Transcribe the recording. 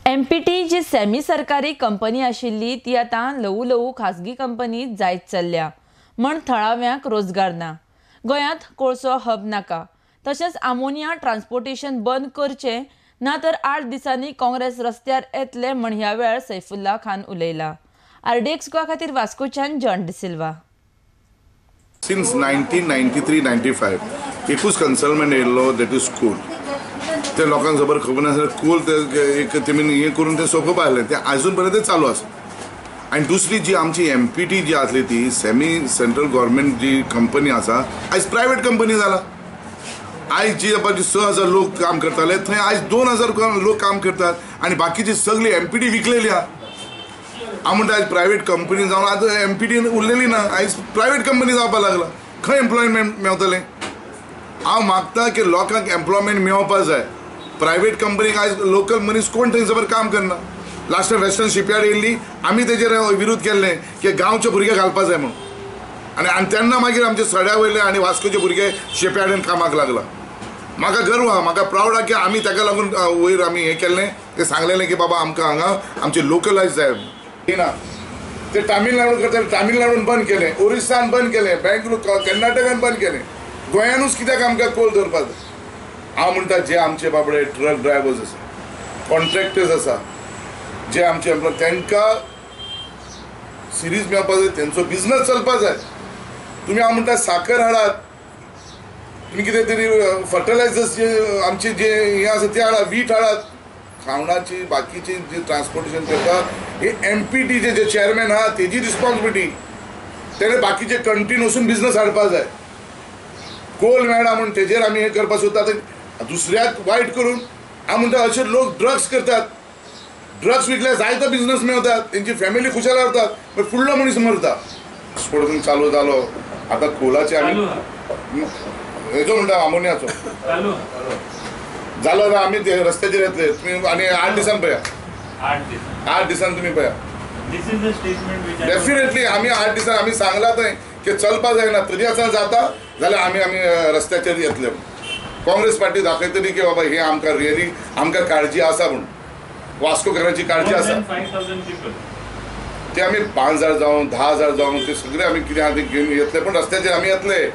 Empty G semi सरकारी company आशिल्ली ती आतां ल्हवू ल्हवू खाजगी कंपनी जायत चल्ल्या म्हण थळाव्यांक रोजगार ना. गोंयांत कोळसो हब नाका, तशेंच आमोनिया ट्रान्सपोर्टेशन बंद करचें ना तर 8 दिसांनी काँग्रेस रस्त्यार येतले म्हण ह्या वेळार सैफुल्ला खान उलयला. आरडीएक्स गोवा खातीर वास्कोच्यान जॉन डिसिल्वा. सिन्स 1993-95 एकूच कन्सल्टमेंट येयल्लो, that is coal. ते लोकांक खबर खबर नासलें कोल ते एक तेमी हें करून ते सोंपोवपा आसलें, तें आजून पर्यंत ते चालू आसा. आनी दुसरी जी आमची एमपीटी जी आसली ती सेमी सेंट्रल गव्हर्मेंट जी कंपनी आसा आयज प्रायवेट कंपनी जाला. आयज जी 6,000 लोक काम करताले थंय आयज 2,000 लोक काम करतात आनी बाकीची सगळी एमपीटी विकलेली आहा. हांव म्हणटा आयज प्रायवेट कंपनी जावन आतां एमपीटी उरलेली ना, आयज प्रायवेट कंपनी जावपाक लागला. खंय एम्प्लॉयमेंट मेवतलें? हांव मागता की लोकांक एम्प्लॉयमेंट मेळोवपा जाय. प्रायवेट कंपनीक आयज लोकल मनीस कोण थंयसर काम करना. लास्ट टायम वेस्टर्न शिपयार्ड येयल्ली, आमी तेजेर विरोध केल्लें की गांवचे भुरगे घालपा जाय म्हणून. आनी तेन्ना मागीर आमचे सड्या वयले आनी वास्कोचे भुरगे शिपयार्डीन कामाक लागला. म्हाका गर्व आहा, म्हाका प्रावड आहा की आमी ताका लागून वयर आमी हें केल्लें, तें सांगलेलें की बाबा आमकां हांगा आमचे लोकलायज जाय. ना ते तामिळनाडू करताले, तामिळनाडून बंद केलें, ओरिसान बंद केलें, बेंगलोर कर्नाटकान बंद केलें. गोंयानूच कित्याक आमकां कोल दवरपाक जाय? हांव म्हणटा जे आमचे बाबडे ट्रक ड्रायवर्स आसा, कॉन्ट्रॅक्टर्स आसा, जे आमचे एम्प्लॉय तांकां सिरीज मेळपा जाय, तेंचो बिजनस चलपा जाय. तुमी हांव म्हणटा साकर हाडात, तुमी कितें तरी फर्टिलायजर्स जे आमचे जे हें आसा ते हाडात, वीट हाडात, खावणाची बाकीची जे ट्रान्सपोर्टेशन करता हे एमपीटीचे जे चेअरमॅन आहा तेजी रिस्पॉन्सिबिलिटी. तेणें बाकीचे कंट्रीन वचून बिजनस हाडपा जाय. कोल मेळना म्हूण तेजेर आमी हें करपाक सोदता, दुसऱ्याक वायट करून. हांव म्हणटा अशे लोक ड्रग्स करतात, ड्रग्स विकल्यार जायतो बिजनस मेळटा, तेंची फॅमिली खुशाल उरतात, पण फुडलो मनीस मरता. ट्रान्सपोर्टेशन चालू जालो आतां कोलाचे आमी हेजो म्हणटा आमोनियाचो जालो जाल्यार आमी ते रस्त्याचेर येतले. तुमी आनी 8 दिसान पळया, 8 दिसान तुमी पळया. डेफिनेटली आमी 8 दिसान आमी सांगला थंय की चलपा जायना, तरी आसतना जाता जाल्यार आमी आमी रस्त्याचेर येतले. काँग्रेस पार्टी दाखयतली की बाबा हे आमकां रियली आमकां काळजी आसा म्हूण, वास्कोकारांची काळजी आसा. ते आमी 5,000 जावं 10,000 जावं ते सगळे आमी कितें आहा ते घेवन येतले, पण रस्त्याचेर आमी येतले.